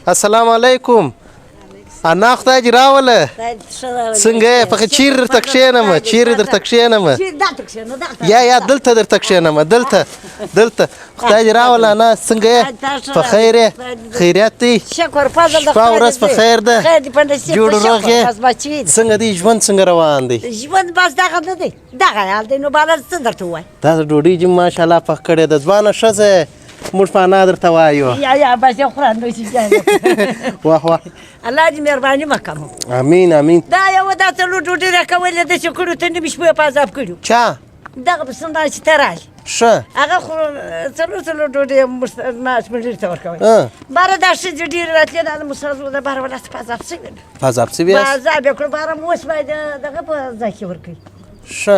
السلام علیکم انا، خدای دې راوله. څنګه یې؟ په چیرې درته کښېنم؟ چیرې درته کښېنم؟ یا یا دلته درته کښېنم، دلته دلته. خدای دې راوله انا، څنګه یې؟ په خیر یې؟ خیریت دی؟ شکر فضل د شپه ورځ په خیر ده؟ خیر دی په نصیب. جوړ روغ یې؟ بس بچی. څنګه دی ژوند، څنګه روان دی؟ ژوند بس دغه نه دی، دغه حال دی، نو بالا څه درته ووایم؟ دا د ډوډۍ چې ماشاءالله پخ کړې ده، ځوانه ښځه، موږ په انا درته وایو. یا یا، بس یو خورا نو چې واه واه. الله دې مهرباني وکړه. امین امین. دا یو دا څلور ډوډۍ راکولې د چې کړو ته نیمې شپې په عذاب کړو. چا؟ دغه مسلمان چې ته راغلې. ښه. هغه خو څلور څلور ډوډۍ ما سپین ته ورکولې. باره دا ښځې ډېرې راتلې، دا د مسازو د باره ولا په عذاب شوې ده. په عذاب شوې په عذاب یې کړو، باره مو اوس باید دغه په ځای کې ورکوي. ښه،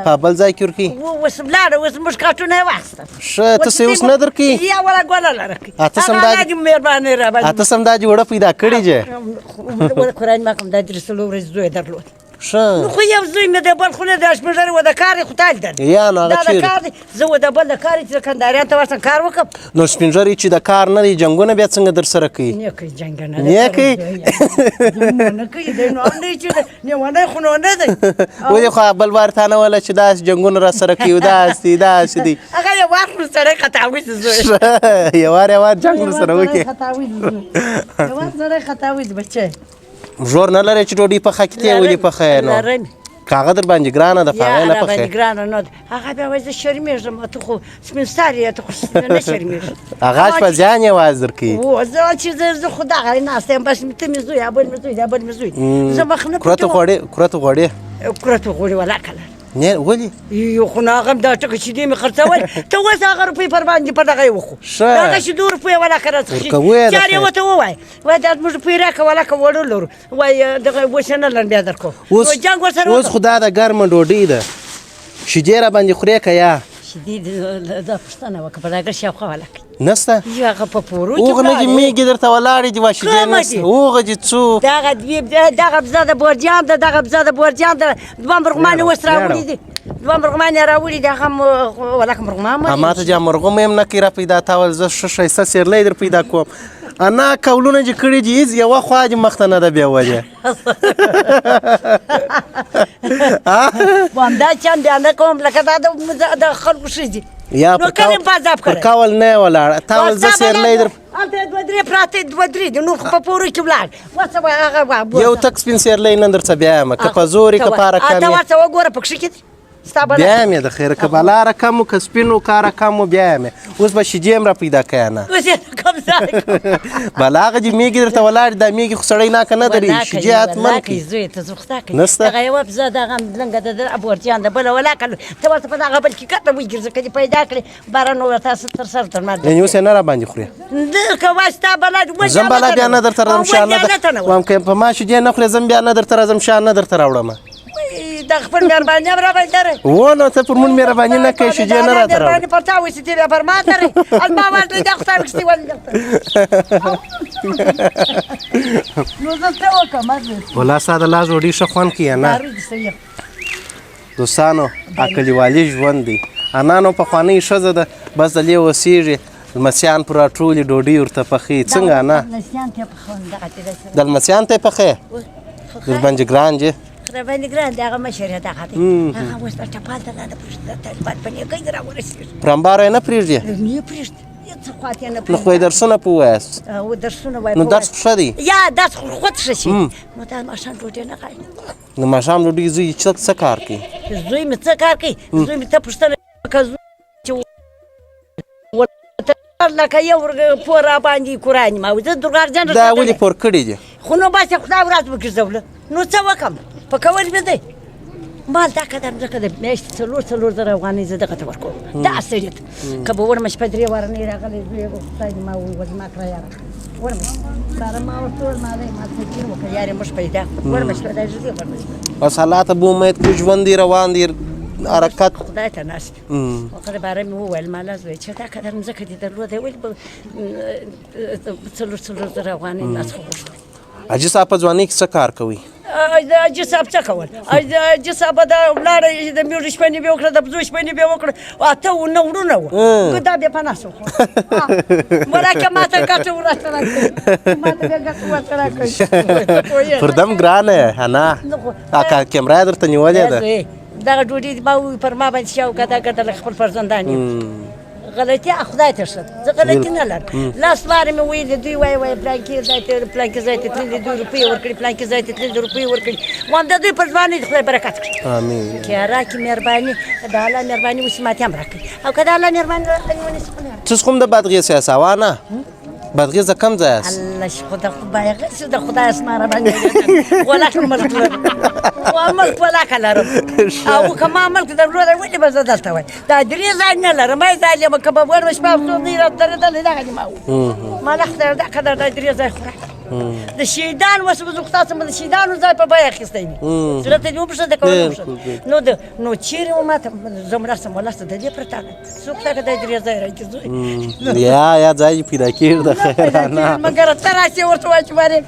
په بل ځای کې ورکوي. اوس لاړه، اوس موږ کارټونه یې واخیستل. ښه، ته څه اوس نه درکوي؟ یا ولا ګوله لره کوي. اته سم دا مهرباني را باندې. اته سم دا دې وړه پیدا کړې جې. قرآن ما کوم دا درې څلور ورځې زوی درلود. ښه. نو خو یو زوی مې دی، بل خو نه دی، شپږ و د کار خو تال دی. یا نو هغه دا د کار دی، زه و د بل د کار چې کندهاریان ته ورسم کار وکړم. نو سپین ږیری چې د کار نه دی، جنګونه بیا څنګه در سره کوي؟ نه کوي جنګونه. نه کوي؟ نه کوي دی، نو نه چې نیونی خو نو نه دی. ولې خو بل وار تا نه ویله چې داسې جنګونه را سره کوي، داسې دي داسې دي. هغه یو وخت نو سړی خطاوي زوی. یو وار یو وار جنګ سره وکړي. خطاوي زوی، یو وار سړی خطاوي بچی. زور نه لرې چې ډوډۍ پخه کړې؟ ولې پخه یې نو؟ لرم. که هغه در باندې ګرانه ده، په هغې نه پخې؟ ګرانه نه ده، هغه بیا وایي زه شرمېږم، ته خو سپین سر یې، ته خو نه شرمېږې. هغه اشپزیان یوازې درکوي. و زه چې زه خو دغه ناسته یم، بس ته مې زوی، بل مې زوی دی، بل مې زوی، زه مخ نه کرته غوړې، کرته غوړې، کرته غوړې ولا کله. نه، ولې؟ یو خو نه هغه دا ټکه شیدې مې خرڅول، ته اوس هغه روپۍ پر باندې په دغه یې وخو. هغه شیدو روپۍ ولا که راڅخه چار یې ورته ووایي، وایي دا زموږ روپۍ راکړه، ولا که وړو لرو، وایي دغه اوس یې نه لرم بیا درکوم. اوس جنګ ورسره. اوس خو دا د ګرمه ډوډۍ ده، شیدې را باندې خورې که یا؟ شیدې دا پوښتنه وکړه، په ډاګر شاوخوا ولا کوي. نسته؟ یو هغه په پورو کې اوغه نه دي، میږې درته ولاړې دي، وا شیدې نسته. اوغه دي څو دغه دوې، دغه بزه د بورجان ده، دغه بزه د بورجان ده، دوه مرغمان یې اوس راوړي دي، دوه مرغمان یې راوړي دي، هغه ولکه مرغمان. ما ته جا مرغوم هم نه کوي را پیدا، تا ول زه ښه ښایسته سیرلی در پیدا کوم. انا کولونه چې کړي دي، هېڅ یوه خوا دې مخته نه ده بیولې. همدا چم بیا نه کوم، لکه دا د خلکو ښځې. یا نو کله په عذاب کړی؟ پر کول نه ولاړه، تا ول زه سیرلی در هلته دوه درې پراته، دوه درې دي، نور خو په پورو کې ولاړ. ورته هغه یو تک سپین سیرلی نن درڅه بیا یم، که په زور که په رقم. ته ورته وګوره پکښې کې دی. بیا مې د خیره، که بلا رقم که سپینو کا رقم، بیا مې اوس به شیدې هم را پیدا کوې نه؟ اوس یې کوم ځای؟ بلا هغه دې میږې درته ولاړې، دا میږې خو سړی ناکه نه دري، شیدې حتما کوي. زوی ته زه خدا کوي. نسته؟ دغه یوه بزه دغه لنګه د ابورجان ده، بله ولا که ته ورته په دغه بل کې کته وګرځه، که دې پیدا کړې باره نو ورته تر سر تر ما. یعنې اوس یې نه را باندې خورې؟ نه که وایي ستا بلا زم بلا بیا نه درته راځم، شا نه وایم که په ما شیدې نه خورې، زم بیا نه درته راځم، شا نه درته راوړم. د خپل مهرباني هم را باندې لرې. و نو ته پر مونږ مهرباني نه کوې، شیدې نه راته راوړې. مهرباني پر تا وشي، ته بیا پر ما لرې. ما ورته دا خدای وکړي ولې نو زه څه وکړم؟ ولا ستا د لاس ډوډۍ ښه خوند کوي نه؟ دوستانو کلیوالي ژوند دی. انا نو پخوانۍ ښځه ده، بس د لې اوسېږي، لمسیان پر راټولې ډوډۍ ورته پخوي. څنګه انا؟ د لمسیان ته یې پخې؟ در باندې ګران دي؟ را باندې ګران دی، هغه مشر یې دغه دی، هغه اوس د ټپال ته د طالبان په نیکۍ را ورسېږي. پر امبارو یې نه پرېږدي؟ نه پرېږدي، هېڅ خوا ته یې نه پرېږدي. نو خو یې درسونه په ووایاست. او درسونه وایي. نو درس خو ښه دی. یا درس خو خود ښه شي، نو دا ماښام ډوډۍ نه غواړي. نو ماښام ډوډۍ زوی څه کار کوي؟ زوی مې څه کار کوي؟ زوی مې ته پوښتنه که زوی چې لکه یو پور را باندې قرآن ما زه درواغجن. دا ولې پور کړي دي؟ خو نو بس خدای ورځ وګرځوله، نو څه وکړم، په کول مې دی مال دا قدر ځکه د میاشتې څلور څلور زره افغانۍ زه دغه ته ورکوم دا سړي ته. که به وړمه شپه درې واره نه راغلی زوی، خدای دې ما وویل زما کړه یاره وړمه باره ما ورته وویل ما دی ما تدبیر وکړ یارې موږ پیدا وړمه شپه دا زه وړمه شپه. بس الله ته به امید کو، ژوند دی روان دی حرکت خدای ته ناست. وکړه باره مې وویل مالا زوی چې دا قدر مځکه دې درلوده ولې به څلور څلور زره افغانۍ ما څخه غوښتل؟ حاجي صاحب په ځوانۍ کې څه کار کوي؟ حاجي صاحب څه کول؟ حاجي صاحب د ولاړه د میږو شپنې به وکړه، د بزو شپنې به وکړه، اته نه وروڼه وو، دا بې پناه شو. مراکه ماته ګټه ورته راکړي، ماته بیا ګټه ورته راکړي. پر دم ګرانه یې انا، اکا کیمره یې درته نیولې ده. دغه ډوډۍ ما پر ما باندې شاو کده کده خپل فرزندان یم. غلطي خدای ته ښه، زه غلطي نه لرم. لاس وارې مې ویلي، دوی وایي وایي پلانکي ځای ته پلانکي ځای ته تللي، دوی روپۍ ورکړي، پلانکي ځای ته تللي، روپۍ ورکړي. وایم د دوی پر ځوانۍ دې خدای برکت کړي. آمین. که راکړي مهرباني، د الله مهرباني وشي ماته هم راکړي، او که د الله مهرباني ونیسي خو نه. تاسو کوم د بادغیس یاست؟ اوانا بادغیس د کوم ځای یاست؟ الله شي خو د بادغیس د خدای اسمان را باندې ولاکه ملک لرم، ملک ولاکه لرم. او که ما ملک درلود ولې به زه دلته وای؟ دا درې ځای نه لرم، ای ځای یم که به ورمه شپه څو نه راترېدلی دغه دې ما و ما له خدای دا قدر دا درې ځای خوراک د شهیدان اوس به زه خو تاسو د شهیدانو ځای په بیه اخیستی وي، زړه ته دې وپوښته د کولو نو د نو چېرې و ماته زه مړه سم ولاړ د دې پرته څوک ته د درې ځای راکړي زوی؟ یا ځای پیدا کېږي د خیره نه، مګر ته راشې ورته وایي چې باندې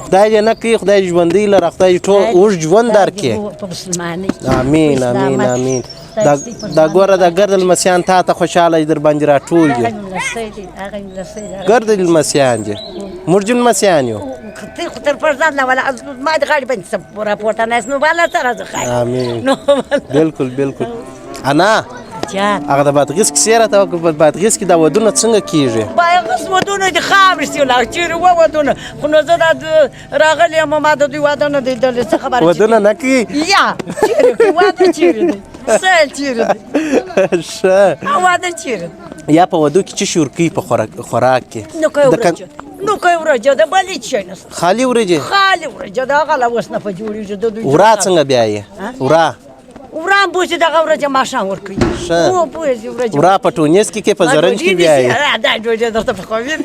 خدای دې نه کوي، خدای ژوندی لره، خدای دې ټول اوږد ژوند درکړي. په مسلمانۍ. آمین آمین آمین. دا ګوره دا ګرد لمسیان تا ته خوشحاله در باندې راټول دي، ګرد لمسیان دي، موږ دې لمسیان یو. ته خو تر پر ځان نه ولا ما د غاړې باندې څه راپورته نه یاست، نو والا ته راځه ښایي. آمین. بالکل بالکل. انا جان هغه د بادغیس کیسې راته وکړه، په بادغیس کې دا ودونه څنګه کېږي؟ بادغیس ودونه دي خاورې سي لا چېرې وه ودونه، خو نو زه دا راغلی یم، ما د دوی واده نه دی لیدلی، څه خبره ودونه نه کوي؟ یا چېرې کوي واده؟ چېرې دی سیل چېرې دی؟ ښه واده چېرې دی؟ یا په ودو کې څه شي ورکوي په خوراک کې؟ نو کوي ورځ، نو کوي ورځ د بلې څه نشته، خالي وریجې، خالي وریجې د هغه لا اوس نه په جوړېږي د دوی. ورا څنګه بیا یې؟ ورا وران بوزي دغه ورځ ماښام ورکوي. ښه بوزي ورځ ورا په ټونس کې کې په زرنج کې بیا یې دا ډوډۍ درته پخوي.